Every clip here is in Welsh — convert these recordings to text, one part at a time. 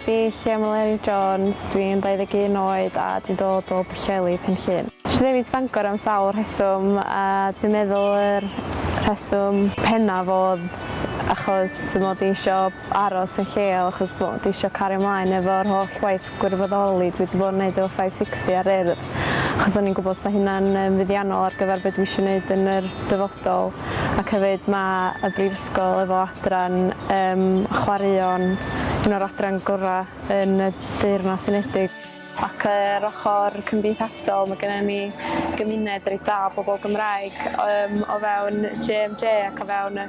di Llio Meleri Jones, dwi'n 21 oed a dwi'n dod o Bwllheli, Pen Llŷn. Nes i ddewis Bangor am sawl rheswm a dwi'n meddwl yr rheswm pennaf oedd achos fy mod i isio aros yn lleol achos mod i isio cario mlaen efo'r holl waith gwirfoddoli dwi 'di bod yn neud efo 560 a'r Urdd achos o'n i'n gwybod 'sa hynna'n yym fuddiannol ar gyfer be' dwi isio neud yn yr dyfodol ac hefyd ma' y brifysgol efo adran yym chwaraeon un o'r adran gora' yn y Deyrnas Unedig. Ac yr ochor cymdeithasol ma' gynnon ni gymuned reit dda o bobol Gymraeg yym o fewn JMJ ac o fewn y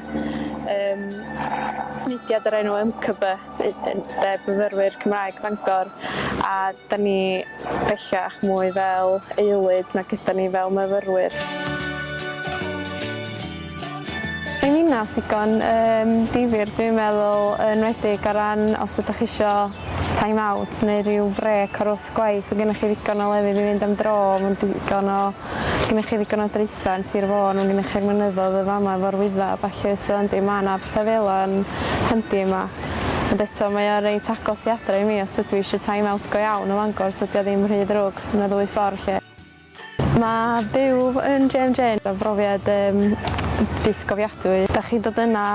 yym mudiad o'r enw YMCB Undeb Myfyrwyr Cymraeg Bangor a 'dan ni bellach mwy fel aelwyd nag ydan ni fel myfyrwyr. Mae'n ddinas ddigon yym difyr dwi'n meddwl yn enwedig o ran os ydach chi isio time out neu ryw frêc o'r wrth gwaith ma' gennych chi ddigon o lefydd i fynd am dro ma'n digon o gennych chi ddigon o draetha yn Sir Fôn ma' gennych chi'r mynyddo'dd yn fama efo'r Wyddfa a ballu so yndi ma' 'na petha fela yn handi yma. Ond eto mae o reit agos i adre i mi os ydw i eisiau time out go iawn ym Mangor so 'di o ddim rhy ddrwg yn y ddwy ffordd 'lly. Ma' byw yn JMJ yn brofiad yym bythgofiadwy. 'Dach chi'n dod yna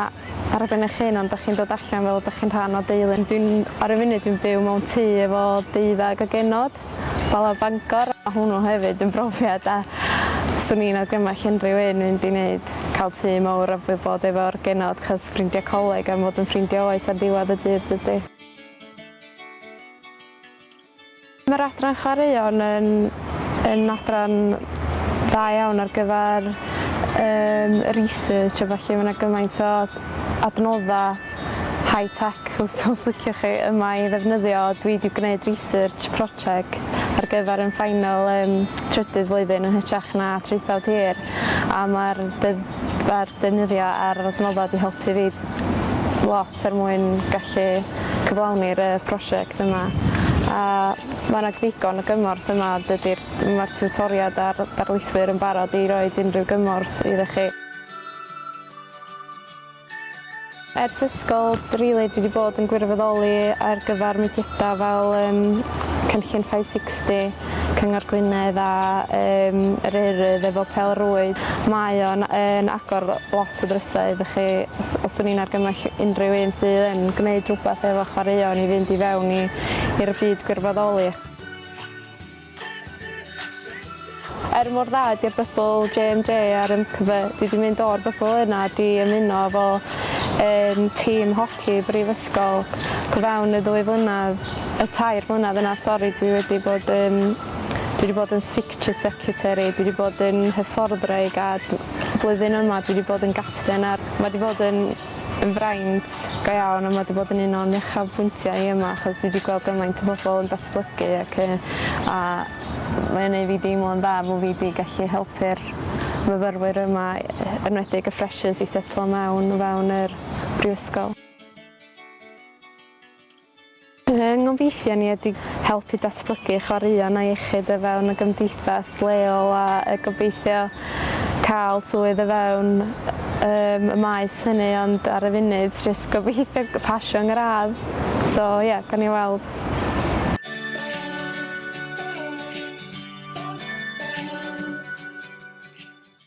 ar ben eich hun ond 'dach chi'n dod allan fel 'dach chi'n rhan o deulu. Dwi'n ar y funud dwi'n byw mewn tŷ efo deuddag o genod. Bala Bangor a hwnnw hefyd yn brofiad a swn i'n argymell unrhyw un mynd i neud cael tŷ mowr a bod efo'r genod 'chos ffrindia coleg am fod yn ffrindia oes ar ddiwedd y dydd dydi? Mae'r adran chwaraeon yn yn adran dda iawn ar gyfer yym research a ballu ma' 'na gymaint o adnodda high tech os liciwch chi yma i ddefnyddio. Dwi 'di gwneud research project ar gyfer 'yn final yym trydydd flwyddyn yn hytrach na traethawd hir a ma'r ma'r deunyddia a'r adnodda 'di helpu fi lot er mwyn gallu cyflawni'r yy prosiect yma a ma' 'na ddigon o gymorth yma dydi'r ma'r tiwtoriad a'r darlithwyr yn barod i roid unrhyw gymorth iddo chi. Ers ysgol rili dwi 'di bod yn gwirfoddoli ar gyfer mudiada fel yym Cynllun 560, Cyngor Gwynedd a yym yr Urdd efo pêl rwyd. Mae o'n yn agor lot o ddrysau iddo chi os os swn i'n argymell unrhyw un sydd yn gwneud rwbath efo chwaraeon i fynd i fewn i i'r byd gwirfoddoli. Er mor dda ydi'r bybl JMJ a'r MCV, dwi 'di mynd o'r bybl yna a 'di ymuno efo yym tîm hoci brifysgol o fewn y ddwy flynadd, y tair mlynadd yna sori dwi wedi bod yn dwi 'di bod yn fixture secretary, dwi 'di bod yn hyfforddwraig a blwyddyn yma dwi 'di bod yn gapten ar ma' 'di bod yn yn fraint go iawn a ma' 'di bod yn un o'n uchafbwyntiau i yma achos dwi 'di gweld gymaint o bobol yn datblygu ac yy a mae o'n neu' fi deimlo'n dda bo' fi 'di gallu helpu'r myfyrwyr yma yy enwedig y freshers i setlo mewn o fewn yr brifysgol. Fy ngobeithion i ydi helpu datblygu chwaraeon a iechyd o fewn y gymdeithas leol a yy gobeithio cael swydd o fewn yym y maes hynny ond ar y funud jyst gobeithio pasio 'ngradd so ie gawn ni weld.